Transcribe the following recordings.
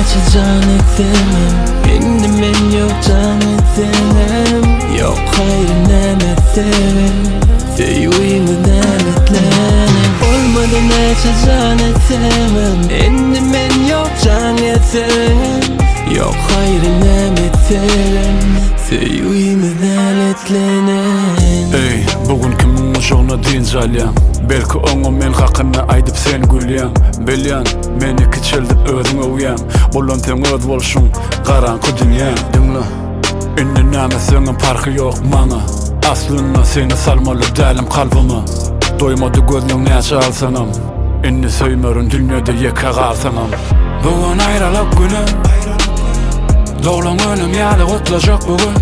näçe jan etsemem Indi men ýok jaň etseňem Ýok haýry näme etsegem Söýgimiz näletlenen Bolmady näçe jan etsemem Indi men ýok jaň etseňem Ýok haýry näme etsegem Söýgimiz näletlenen Eý, bu gün kimiň gujagyna dynç alýaň? Belki oňa men hakynda aýdyp sen gülýäň Bilýän, meni kiçeldip özüň öwýäň Bolan seň öz bolşuň, garaňky dünýäň Diňle, indi näme etseňem parhy ýok maňa Aslynda seni salmaly däldim kalbyma Doýmady gözleň näçe alsaňam Indi söýmerin dünýede ýeke galsaňam Bu gün aýralyk güni Doglan günüm ýaly gutlajak bu gün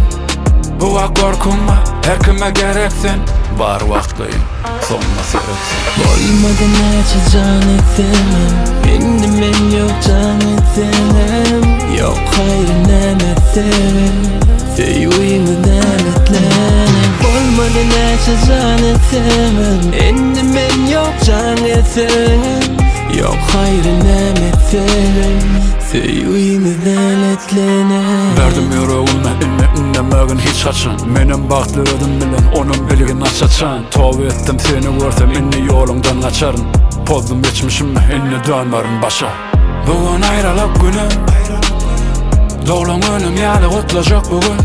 Bu wagt gorkyň bar, her kime gerek sen Bar wagtlaýyn, soňuna seret sen. Bolmady näçe jan etsemem Indi men ýok jaň etseňem Ýok haýry näme etsegem Söýgimiz näletlenen Bolmady näçe jan etsemem Indi men ýok jaň etseňem Ýok haýry näme etsegem Söýgimiz näletlenen Berdim ýüregime indi indemegin hiç haçan Menem bagtly özüm bilen onam bilgin aç-açan Toba etdim seni görsem indi ýoluňdan gaçaryn Pozdum geçmişimi indi dönmerin başa Bu gün aýralyk güni Doglan günüm ýaly gutlajak bu gün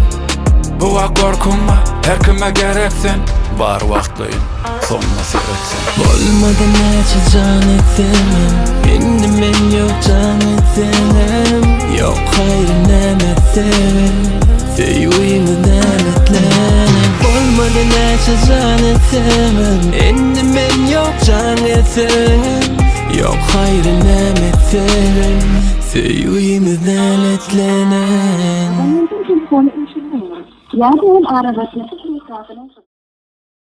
Bu wagt gorkyň bar her kime gerek sen Bar wagtlaýyn soňuna seret sen. Bolmady näçe jan etsemem Indi men ýok jaň etseňem Ýok haýry näme etsegem Söýgimiz näletlenen Bolmady näçe jan etsemem Indi men ýok jaň etseňem Ýok haýry näme etsegem Söýgimiz näletlenen Abonentiň telefony öçürilmeýär ýa-da ol aragatnaşyk desgasynyň.